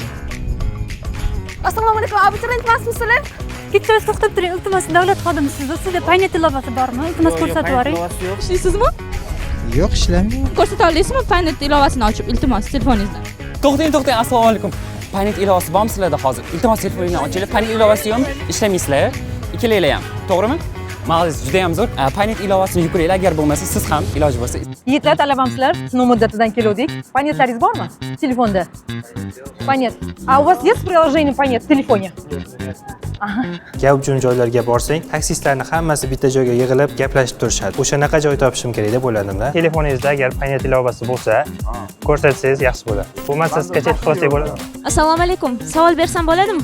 Assalomu alaykum, abituriyent emasmisizlar? Kechirasiz, to'xtab turing, iltimos, davlat xodimisiz. Sizda Paynet ilovasi bormi? Iltimos ko'rsatib yuboring. Ishlaysizmi? Yo'q, ishlamayman. Ko'rsata olasizmi Paynet ilovasini ochib, iltimos, telefoningizdan. To'xtang, to'xtang, assalomu alaykum. Paynet ilovasi bormi sizlarda hozir? Iltimos, telefoningizdan ochinglar. Paynet ilovasi yo'qmi? Ishlamaysizlar. Ikkalanglar ham, to'g'rimi? Ma'lum, juda ham zo'r. Paynet ilovasini yuklanglar, agar bo'lmasa siz ham iloji bo'lsa. Yigitlar, talabamsizlar, sinov muddatidan keluvdik. Paynetlaringiz bormi? Telefonda. Paynet. А у вас есть приложение Paynet в телефоне? Gavjum joylarga borsang, taksistlarning hammasi bitta joyga yig'ilib gaplashib turishadi. O'shanaqa joy topishim kerak deb o'yladimda. Telefoningizda agar Paynet ilovasi bo'lsa, ko'rsatsangiz yaxshi bo'ladi. Bo'lmasa skachat qilsak bo'ladi. Assalomu alaykum. Savol bersam bo'ladimi?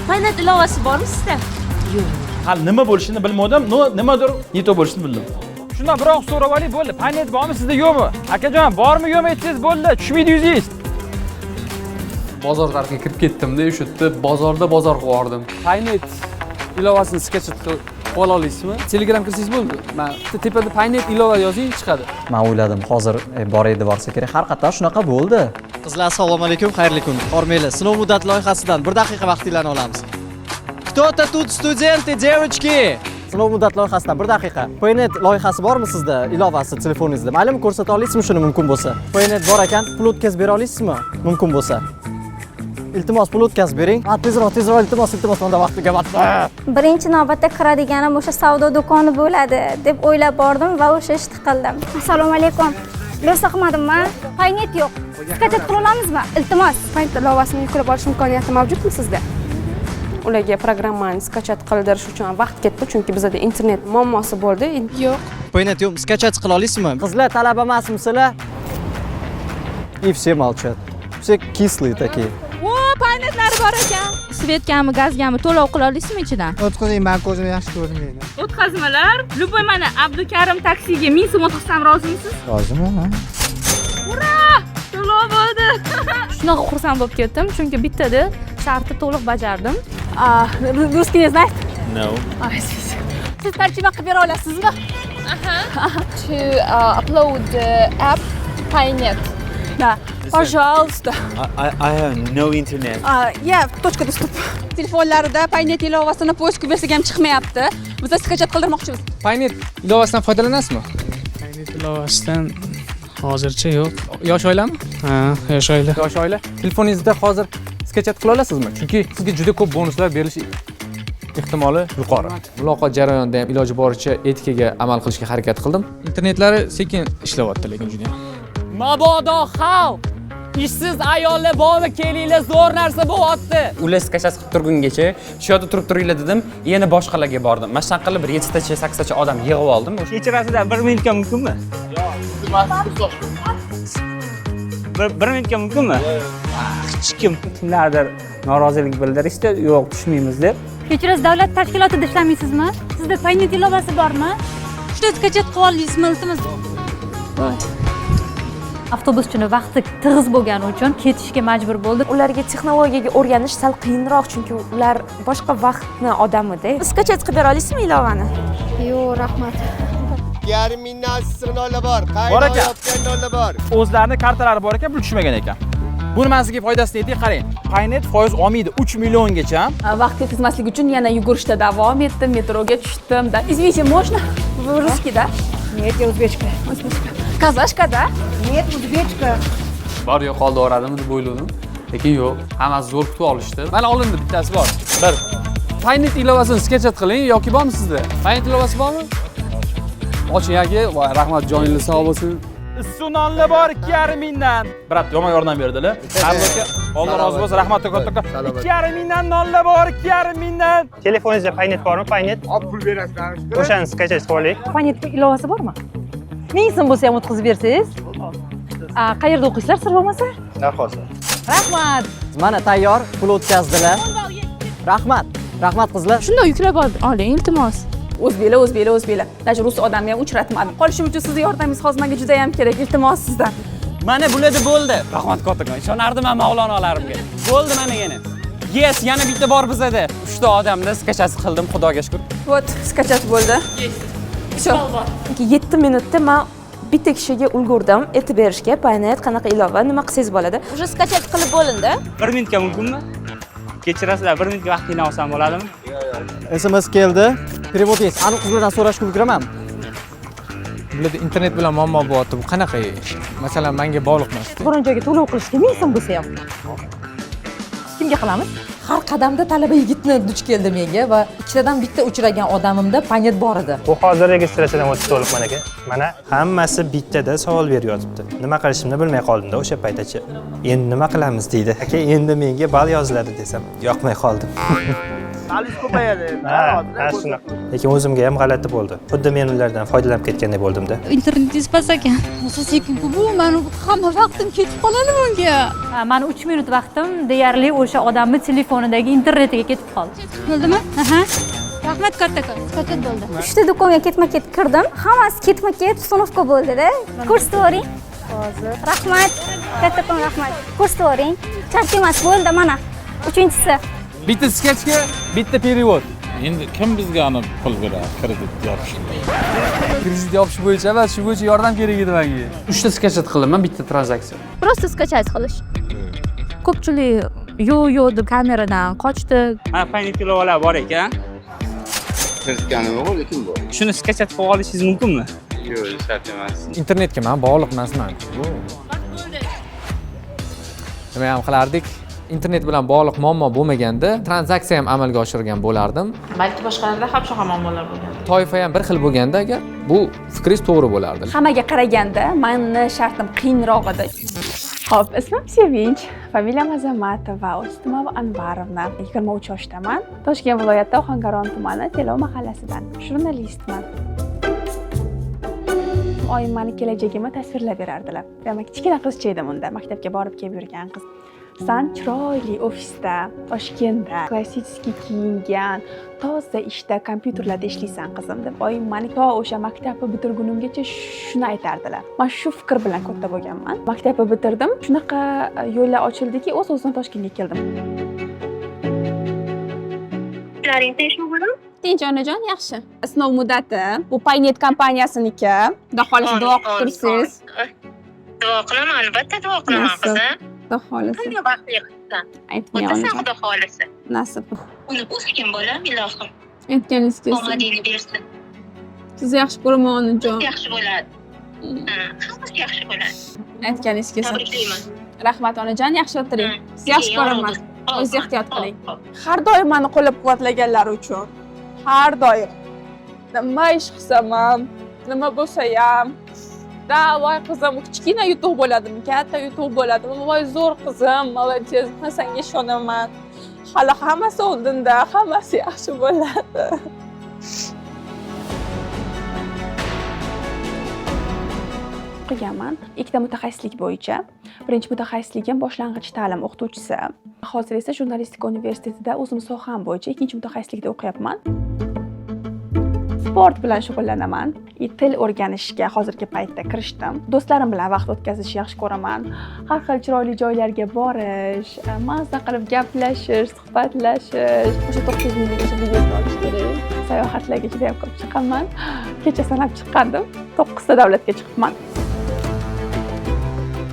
Paynet ilovasi bormi sizda? Yo'q. Hali nima bo'lishini bilmadim, no nimadir не то bo'lishini bildim. Shundan biroq so'rab oling, bo'ldi. Paynet bormi sizda yo'qmi? Akajon, bormi yo'qmi aytsangiz bo'ldi, tushmaydi yuzingiz. Bozor tarafga kirib ketdim-da, o'sha yerda bozorda bozor qilib yubordim. Paynet ilovasini skachat qilib ola olasizmi? Telegram kirsangiz bo'ldi. Men tepada Paynet ilova yozing, chiqadi. Men o'yladim, hozir bor edi borsa kerak. Haqiqatan shunaqa bo'ldi. Qizlar, assalomu alaykum, xayrli kun. Hormanglar, sinov muddat loyihasidan 1 daqiqa vaqtinglarni olamiz. Кто-то тут студенты, девочки? Sinov muddat loyihasidan 1 daqiqa. Paynet loyihasi bormi sizda? Ilovasi telefoningizda. Maylimi, ko'rsata olasizmi shuni mumkin bo'lsa? Paynet bor ekan, pul o'tkazib bera olasizmi? Mumkin bo'lsa. Iltimos, pul o'tkazib bering. Ha, tezroq, tezroq, iltimos, iltimos, menda vaqt tugayapti. Birinchi navbatda kiradiganim o'sha savdo do'koni bo'ladi deb o'ylab bordim va o'sha ishni qildim. Assalomu alaykum. Rosa qilmadimmi? Paynet yo'q. Skachat qila olamizmi? Iltimos. Paynet ilovasini yuklab olish imkoniyati mavjudmi sizda? Ularga programmani skachat qildirish uchun vaqt ketdi, chunki bizda internet muammosi bo'ldi. Yo'q. Paynet yo'q, skachat qila olasizmi? Qizlar, talaba emasmisizlar? И все молчат. Все кислые такие. O, Paynetlari bor ekan. Свет gami, gazgami to'lov qila olasizmi ichidan? O'tkazing, man ko'zim yaxshi ko'rmaydi. O'tkazmalar. Любой mana Abdukarim taksiga 1000 so'm o'tkazsam rozimisiz? Roziman, ha? Ura! To'lov bo'ldi. Shunaqa xursand bo'lib ketdim, chunki bittada shartni to'liq bajardim. Русский не знает? No. Siz tarjima qilib bera olasizmi? Aha. To upload the app Paynet. Да. Пожалуйста. I have no internet. Yeah, точка доступ. Telefonlarida Paynet ilovasini поиск bersak ham chiqmayapti. Biz скачать qildirmoqchimiz. Paynet ilovasidan foydalanasizmi? Paynet ilovasidan hozircha yo'q. Yosh oilami? Ha, yosh oila. Yosh oila. Telefoningizda hozir скачать qila olasizmi? Chunki sizga juda ko'p bonuslar berilishi ehtimoli yuqori. Muloqot jarayonida ham iloji boricha etikaga amal qilishga harakat qildim. Internetlari sekin ishlayapti lekin juda ham. Mabodo xalq, ishsiz ayollar bormi, kelinglar, zo'r narsa bo'lyapti. Ular скачать qilib turgungacha shu yerda turib turinglar dedim, yana boshqalarga bordim. Mana shunaqa qilib bir 7tacha, 8tacha odam yig'ib oldim. Kechirasizlar, 1 minutga mumkinmi? Yo'q. Bir minutga mumkinmi? Hech kim kimlardir norozilik bildirishdi, yo'q, tushmaymiz deb. Kechirasiz, davlat tashkilotida ishlamaysizmi? Sizda Paynet ilovasi bormi? Shuni скачать qilib olasizmi, iltimos? Avtobuschini vaqti tig'iz bo'lgani uchun ketishga majbur bo'ldi. Ularga texnologiyaga o'rganish sal qiyinroq, chunki ular boshqa vaqtni odamida. Скачать qilib bera olasizmi ilovani? Yo'q, rahmat. 2,5 mingdan issiq nonlar bor, Bor qaynoq ekan. yopgan nonlar bor. O'zlarini kartalari bor ekan, pul tushmagan ekan. Buni men sizga foydasini aytay, qarang. Paynet foiz olmaydi 3 milliongacha. Vaqt ketkazmaslik uchun yana yugurishda davom etdim, metroga tushdim. Да. Извините, можно? Вы русский, да? Нет, я узбечка. Узбечка. Казашка, да? Нет, узбечка. Bor yo'q qoldi oradimi deb o'yladim. Lekin yo'q, hammasi zo'r kutib olishdi. Mana olindi, bittasi bor. Bir. Paynet ilovasini скачать qiling yoki bormi sizda? Paynet ilovasi bormi? Oching aka, voy rahmat, joningiz sog' bo'lsin. Issiq nonlar bor 2,5 mingdan. Брат, yomon yordam berdilar. Aka, Alloh rozi bo'lsin, rahmat kattakon. 2,5 mingdan nonlar bor, 2,5 mingdan. Telefoningizda Paynet bormi? Paynet? Pul berasizlar. O'shani скачать qilib oling. Paynet ilovasi bormi? 1000 so'm bo'lsa ham o'tkazib bersangiz. Qayerda o'qiysizlar, sir bo'lmasa? Narxosi. Rahmat. Mana tayyor, pul o'tkazdilar. Rahmat. Rahmat qizlar. Shundoq yuklab oling, iltimos. O'zbeklar, o'zbeklar, o'zbeklar. Даже rus odamni ham uchratmadim. Qolishim uchun sizni yordamingiz hozir menga juda ham kerak. Iltimos sizdan. Mana bularda bo'ldi. Rahmat kattakon. Ishonardim men mavlonolarimga. Bo'ldi mana yana. Yes, yana bitta bor bizada. 3 ta odamda скачать qildim, Xudoga shukr. Вот, скачать bo'ldi. Всё. 7 minutda men bitta kishiga ulgurdim aytib berishga Paynet qanaqa ilova, nima qilsangiz bo'ladi. Уже скачать qilib bo'lindi. 1 minutga mumkinmi? Kechirasizlar, 1 minutga vaqtingizni olsam bo'ladimi? SMS keldi. Перевод есть. Aniq qizlardan so'rashga ulguraman. Bularda internet bilan muammo bo'lyapti. Bu qanaqa ish? Masalan, menga bog'liq emas. Biron joyga to'lov qilishga 1000 so'm bo'lsa ham. Kimga qilamiz? Har qadamda talaba yigitni duch keldi menga va ikkitadan bitta uchragan odamimda Paynet bor edi. Bu hozir registratsiyadan o'tdi to'liq mana aka. Mana hammasi bittada savol berib yotibdi. Nima qilishimni bilmay qoldim-da o'sha paytgacha. Endi nima qilamiz deydi. Aka, endi menga ball yoziladi desam, yoqmay qoldim. Balingiz ko'payadi. Ha, shunaqa. Lekin o'zimga ham g'alati bo'ldi. Xuddi men ulardan foydalanib ketgandek bo'ldim-da. Internetingiz past ekan. Rosa sekin-ku bu, mani hamma vaqtim ketib qoladi bunga. Ha, mani 3 minut vaqtim deyarli o'sha odamni telefonidagi internetiga ketib qoldi. Bo'ldimi? Aha. Rahmat kattakon. Скачать bo'ldi. 3 ta do'konga ketma-ket kirdim. Hammasi ketma-ket установка bo'ldi-da. Ko'rsatib Hozir. Rahmat. Kattakon rahmat. Ko'rsatib Shart emas, bo'ldi mana. Uchinchisi. Bitta скачка, bitta перевод. Endi kim bizga ani pul beradi kredit yopishga? Kredit yopish bo'yicha emas, shu bo'yicha yordam kerak edi menga. 3 ta скачать qildim, bitta tranzaksiya. Просто скачать qilish. Ko'pchilik yo'q yo'q deb kameradan qochdi. Mana Paynet ilovalar bor ekan. Kiritganim yo'q, lekin bor. Shuni скачать qilib olishingiz mumkinmi? Yo'q, shart emas. Internetga men bog'liq emasman. Nima ham qilardik? Internet bilan bog'liq muammo bo'lmaganda tranzaksiya ham amalga oshirgan bo'lardim. Balki boshqalarda ham shunaqa muammolar bo'lgan. Toifa ham bir xil bo'lganda agar bu fikringiz to'g'ri bo'lardi. Hammaga qaraganda meni shartim qiyinroq edi. Xo'p, ismim Sevinch, familiyam Azamatova, O'stimova Anvarovna, 23 yoshdaman. Toshkent viloyati Ohangaron tumani Telov mahallasidan. Jurnalistman. Oyim mani kelajagimni tasvirlab berardilar. Man kichkina qizcha edim unda, maktabga borib kelib yurgan qiz. San chiroyli ofisda, Toshkentda, klassik kiyingan, toza ishda, kompyuterlarda ishlaysan qizim deb oyim mani to o'sha maktabni bitirgunimgacha shuni aytardilar. Man shu fikr bilan katta bo'lganman. Maktabni bitirdim, shunaqa yo'llar ochildiki, o'z-o'zidan Toshkentga keldim. Ishlaring tinchmi bugun? Tinch onajon, yaxshi. Sinov muddati bu Paynet kompaniyasiniki. Xudo xohlasa duo qilib tursiz. Duo qilaman, albatta duo qilaman qizim. Xudo xohlasa. Qanday baxtli qizsan. Aytmay O'tasan onajon. Xudo xohlasa. Nasib. Uni o'sgin bolam, ilohim. Aytganingiz kelsin. Omadingni bersin. Sizni yaxshi ko'raman onajon. Yaxshi bo'ladi. Ha, hammasi yaxshi bo'ladi. Aytganingiz kelsin. Tabriklayman. Rahmat onajon, yaxshi o'tiring. Sizni yaxshi ko'raman. O'zingiz ehtiyot qiling. Har doim meni qo'llab-quvvatlaganlari uchun. Har doim. Nima ish qilsam ham, nima bo'lsa ham, da voy qizim, kichkina yutuq bo'ladimi, katta yutuq bo'ladimi? Voy zo'r qizim, молодец, men senga ishonaman. Hali hammasi oldinda, hammasi yaxshi bo'ladi. O'qiganman ikkita mutaxassislik bo'yicha. Birinchi mutaxassisligim boshlang'ich ta'lim o'qituvchisi. Hozir esa jurnalistika universitetida o'zim soham bo'yicha ikkinchi mutaxassislikda o'qiyapman. Sport bilan shug'ullanaman. Til o'rganishga hozirgi paytda kirishdim. Do'stlarim bilan vaqt o'tkazishni yaxshi ko'raman. Har xil chiroyli joylarga borish, mazza qilib gaplashish, suhbatlashish. O'sha 9 minggacha bilet olish kerak. Sayohatlarga juda ham ko'p chiqaman. Kecha sanab chiqqandim. 9 ta davlatga chiqibman.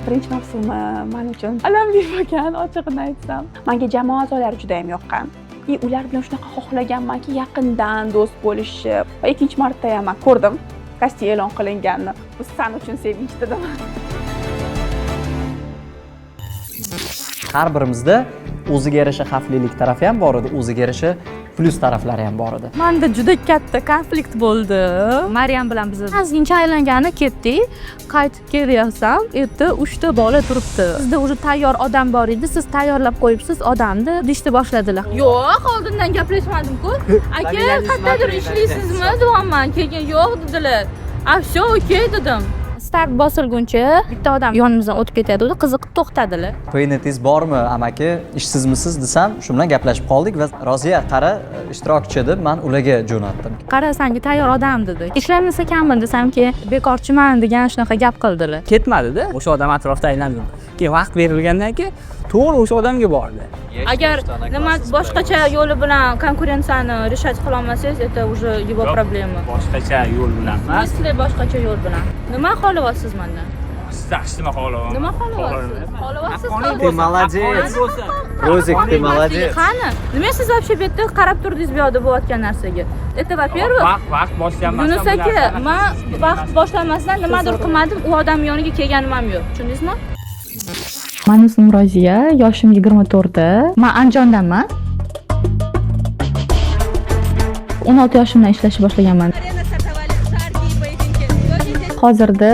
Birinchi mavsumi men uchun alamli bo'lgan, ochig'ini aytsam. Menga jamoa a'zolari juda ham yoqqan. Ular bilan shunaqa xohlaganmanki, yaqindan do'st bo'lishni. Va ikkinchi marta ham men ko'rdim, kasting e'lon qilinganini. Bu san uchun sevinch dedim. Har birimizda o'ziga yarasha xavflilik tarafi ham bor edi, o'ziga yarasha plyus taraflari ham bor edi. Menda juda katta konflikt bo'ldi. Maryam bilan biz ozgincha aylangani ketdik. Qaytib kelyapsam, erta 3 ta bola turibdi. Sizda уже tayyor odam bor edi, siz tayyorlab qo'yibsiz odamni, deyishni boshladilar. Yo'q, oldindan gaplashmadim-ku. Aka, qayerdadir ishlaysizmi deyapman. Keyin yo'q dedilar. A, всё, okey dedim. Start bosilguncha bitta odam yonimizdan o'tib ketadi, qiziqib to'xtadilar. Paynetingiz bormi, amaki, ishsizmisiz desam, shu bilan gaplashib qoldik va Roziya qara, ishtirokchi deb men ularga jo'natdim. Qara, senga tayyor odam dedi. Ishlamasa ekanman desamki, bekorchiman degan shunaqa gap qildilar. Ketmadi-da, o'sha odam atrofda aylanib yurdi. Keyin vaqt berilgandan keyin to'g'ri o'sha odamga bordi. Agar nima boshqacha yo'li bilan konkurensiyani решать qila olmasangiz, это уже его проблема. Boshqacha yo'l bilan emas. Misli boshqacha yo'l bilan. Nima xohlayapsiz mendan? Yaxshi nima xohlayapman? Nima xohlayapsiz? Xohlayapsiz? Ты молодец. Rozik, ты молодец. Qani? Nima siz вообще bu yerda qarab turdingiz bu yoqda bo'layotgan narsaga? Это во-первых, vaqt boshlanmasdan Yunus aka, men vaqt boshlanmasdan nimadir qilmadim, u odam yoniga kelganim ham yo'q. Tushundingizmi? Mani ismim Roziya, yoshim 24 da. Men Andijondanman. 16 yoshimdan ishlashni boshlaganman. Hozirda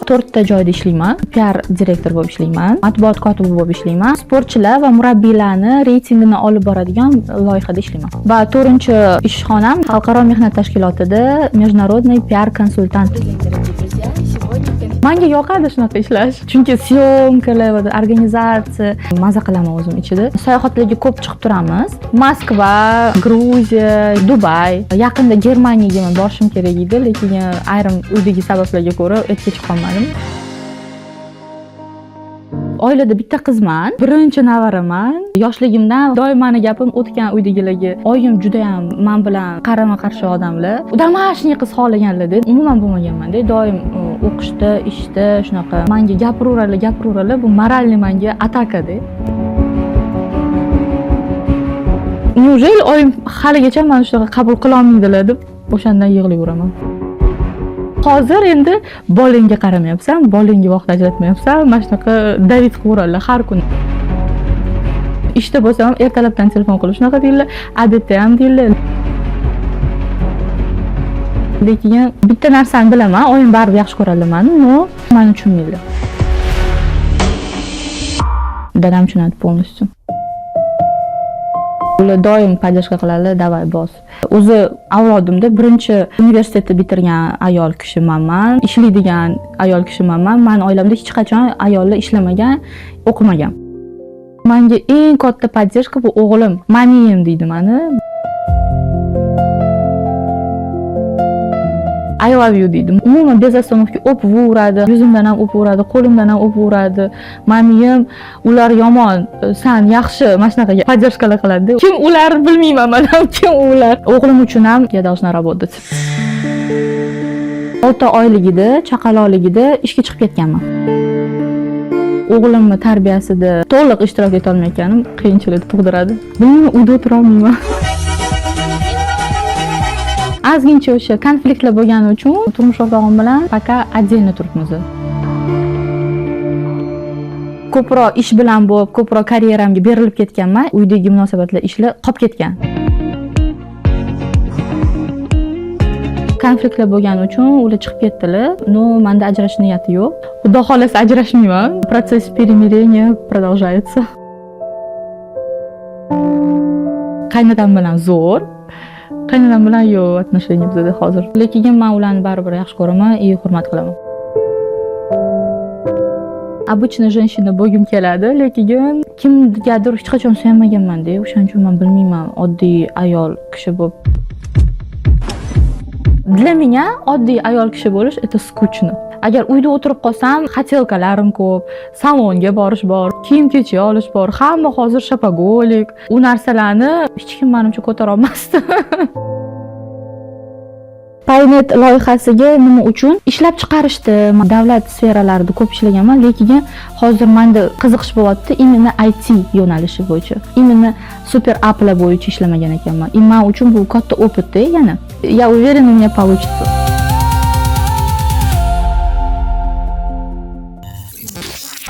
4 ta joyda ishlayman. PR direktor bo'lib ishlayman, matbuot kotibi bo'lib ishlayman, sportchilar va murabbiylarni reytingini olib boradigan loyihada ishlayman. Va 4-ishxonam Xalqaro mehnat tashkilotida международный PR konsultant. Menga yoqadi shunaqa ishlash. Chunki syomkalar va organizatsiya maza qilaman o'zim ichida. Sayohatlarga ko'p chiqib turamiz. Moskva, Gruziya, Dubay. Yaqinda Germaniyaga men borishim kerak edi, lekin ayrim uydagi sabablarga ko'ra erta chiqa olmadim. Oilada bitta qizman, birinchi navaraman. Yoshligimdan doim meni gapim o'tgan uydagilarga. Oyim juda ham men bilan qarama-qarshi odamlar. Домашний qiz xohlaganlar deb umuman bo'lmaganman-da. Doim o'qishda, ishda shunaqa menga gapiraveradilar, bu moralniy menga atakada. Неужели oyim haligacha meni shunaqa qabul qila olmaydilar deb o'shandan yig'layveraman. Hozir endi bolangga qaramayapsan, bolangga vaqt ajratmayapsan, mana shunaqa david qilaveradilar har kuni. Ishda bo'lsam ham ertalabdan telefon qilib shunaqa deydilar, obedda ham deydilar. Lekin bitta narsani bilaman, oyim baribir yaxshi ko'radilar meni, но meni tushunmaydilar. Dadam tushunadi полностью. Ular doim поддержка qiladi, давай bos. O'zi avlodimda birinchi universitetni bitirgan ayol kishimanman, ishlaydigan ayol kishimanman. Mani oilamda hech qachon ayollar ishlamagan, o'qimagan. Menga eng katta поддержка bu o'g'lim, mamiyim deydi mani. I love you deydi. Umuman без остановки o'pib-uradi, yuzimdan ham o'pib-uradi, qo'limdan ham o'pib-uradi. Mamiyim, ular yomon, san yaxshi, mana shunaqa поддержка lar qiladi. Kim ular bilmayman man ham, kim ular. O'g'lim uchun ham я должна работать. 6 oyligida, chaqaloqligida ishga chiqib ketganman. O'g'limni tarbiyasida to'liq ishtirok eta olmayotganim qiyinchilik tug'diradi. Bilmayman, uyda o'tira olmayman. Ozgincha o'sha konfliktlar bo'lgani uchun turmush o'rtog'im bilan пока отдельно turibmiz. Ko'proq ish bilan bo'lib, ko'proq karyeramga berilib ketganman. Uydagi munosabatlar, ishlar qolib ketgan. Konfliktlar bo'lgani uchun ular chiqib ketdilar. Но, menda ajrashish niyati yo'q. Xudo xolasa ajrashmayman. Процесс перемирения продолжается. Qaynotam bilan zo'r. Qaynonam bilan yo'q отношения bizada hozir. Lekin men ularni baribir yaxshi ko'raman и hurmat qilaman. Обычная женщина bo'lgim keladi, lekin kimgadir hech qachon suyanmaganman-da, o'shaning uchun men bilmayman oddiy ayol kishi bo'lib. Для меня oddiy ayol kishi bo'lish это скучно. Agar uyda o'tirib qolsam, хотелка larim ko'p, salonga borish bor, kiyim-kechak olish bor, hamma hozir шопоголик. U narsalarni hech kim menimcha ko'tara olmasdi. Paynet loyihasiga nima uchun ishlab chiqarishdi? Davlat sferalarida ko'p ishlaganman, lekin hozir menda qiziqish bo'lyapti именно IT yo'nalishi bo'yicha. Именно super applar bo'yicha ishlamagan ekanman. И men uchun bu katta опыт -da yana. Я уверена, у меня получится.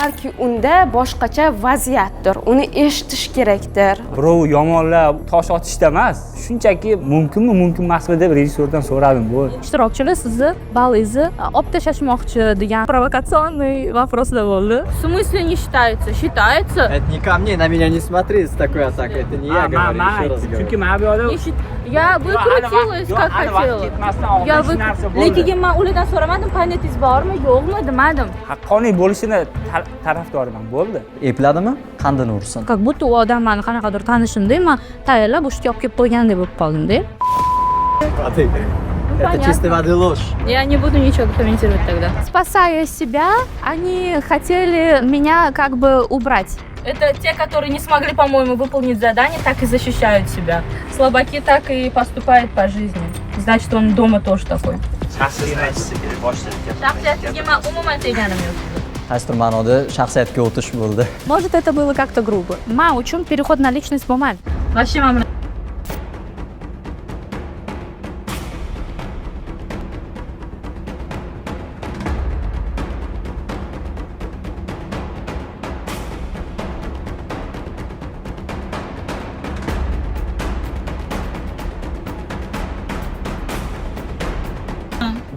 Balki unda boshqacha vaziyatdir, uni eshitish kerakdir. Birov yomonlab tosh otishda emas, shunchaki mumkinmi, mumkin emasmi deb rejissyordan so'radim, bo'ldi. Ishtirokchilar sizni ballingizni olib tashlashmoqchi degan провокационный вопрос lar bo'ldi. В смысле не считается? Считается. Это не ко мне, на меня не смотри с такой атакой. Это не я говорю, еще раз говорю. Chunki mana bu yoqda Я выкрутилась, как хотела. Я вы... Lekin men ulardan so'ramadim, paynetingiz bormi, yo'qmi demadim. Haqqoniy bo'lishini tarafdoriman, bo'ldi. Epladimi? Qandini ursin. Как будто u odam mani qanaqadir tanishimda, man tayyorlab o'sha olib kelib qo'ygandek bo'lib qoldim-da. Это чистой воды ложь. Я не буду ничего комментировать тогда. Спасая себя, они хотели меня как бы убрать. Это те, которые не смогли, по-моему, выполнить задание, так и защищают себя. Слабаки так и поступают по жизни. Значит, он дома тоже такой. Shaxsiyatiga man umuman teganim yo'q. Qaysidir ma'noda shaxsiyatga o'tish bo'ldi. Может, это было как-то грубо. Man uchun переход на личность bo'lmadi. Вообще, man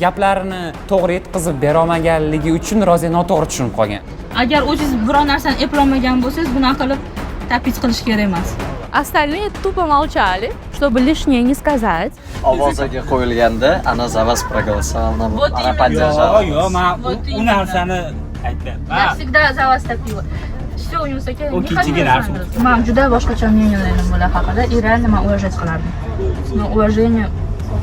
Gaplarini to'g'ri yetkazib bera olmaganligi uchun Roziya noto'g'ri tushunib qolgan. Agar o'zingiz biror narsani eplolmagan bo'lsangiz, bunaqa qilib tapis qilish kerak emas. Остальные тупо молчали, чтобы лишнее не сказать. Ovozaga qo'yilganda она за вас проголосовала, Вот она именно. поддержала. Yo'q, yo'q, man Вот u именно. narsani aytyapman. Я всегда за вас топила. Все, у него такие. U kechagi narsa. Man juda boshqacha мнение bular haqida и реально man уважать qilardim. Но уважение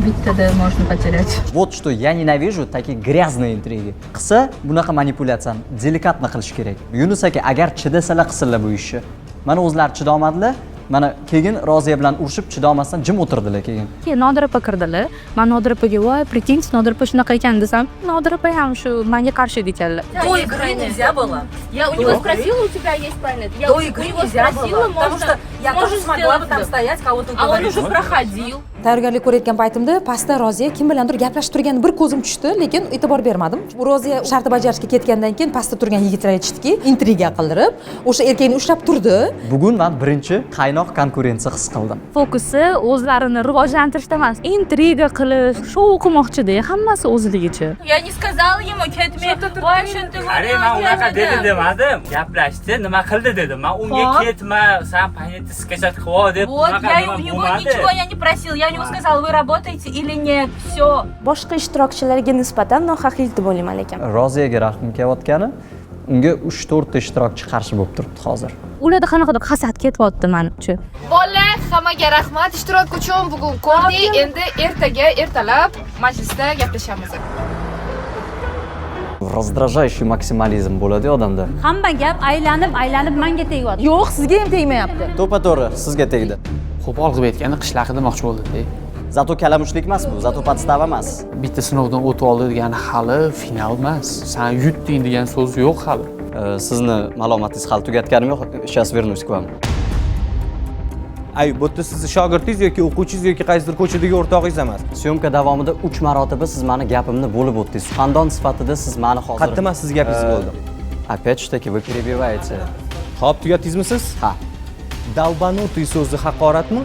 bittada можно потерять. Вот что я ненавижу, такие грязные интриги. Qilsa, bunaqa manipulyatsiyani деликатно qilish kerak. Yunus aka agar chidasalar qilsinlar bu ishni. Mana o'zlari chidolmadilar, mana keyin Roziya bilan urushib chidolmasdan jim o'tirdilar keyin. Keyin Nodira opa kirdilar. Man Nodira opaga, voy, прикиньте, Nodira opa shunaqa ekan desam, Nodira opa ham shu menga qarshi edi ekanlar. До игры нельзя было. Я у него спросила, у тебя есть Paynet? Я До у игры него нельзя спросила, было, потому можно, что я тоже можешь смогла бы сделать там это. стоять, кого-то А он уговорить. уже проходил. Tayyorgarlik ko'rayotgan paytimda pastda Roziya kim bilandir gaplashib turgani bir ko'zim tushdi, lekin e'tibor bermadim. Roziya shartni bajarishga ketgandan keyin pastda turgan yigitlar aytishdiki, intriga qildirib, o'sha erkakni ushlab turdi. Bugun men birinchi qaynoq konkurensiya his qildim. Fokusi o'zlarini rivojlantirishda emas, intriga qilish, shou qilmoqchida, hammasi o'zligicha. Я не сказала ему ketma, voy shunday Qarang, man unaqa dedi demadim. Gaplashdi, nima qildi dedim. Man unga Hop. ketma, san Paynet Bitta скачать qilib ol deb. Вот, я у него ничего я не просил. Я у него сказал, вы работаете или нет. Все. Boshqa ishtirokchilarga nisbatan nohaqlik deb o'ylayman lekin. Roziyaga rahmim kelayotgani, unga 3-4 ta ishtirokchi qarshi bo'lib turibdi hozir. Ularda qanaqadir hasad ketyapti manimcha. Bolalar, hammaga rahmat ishtirok uchun. Bugun ko'rdik, endi ertaga ertalab majlisda gaplashamiz. Раздражающий maksimalizm bo'ladi odamda. Hamma gap aylanib aylanib manga tegyapti. Yo'q, sizga ham tegmayapti. To'ppa to'g'ri, sizga tegdi. Qo'pol qilib aytganda qishloqi demoqchi bo'ldi. Зато kalamushlik emas bu, зато подстава emas. Bitta sinovdan o'tib oldi degani hali final emas. San yutding degan so'z yo'q hali. Sizni malomatingiz hali tugatganim yo'q. Сейчас вернусь к вам. Ay, bu yerda sizni shogirdingiz yoki o'quvchingiz yoki qaysidir ko'chadagi o'rtog'ingiz emas. Съёмка davomida 3 marotaba siz mani gapimni bo'lib o'tdingiz. Suxandon sifatida siz mani hozir Qayerda man sizni gapingizni bo'ldim? Опять же таки вы перебиваете. Xo'p, tugatdingizmi siz? Ha. Долбанутый so'zi haqoratmi?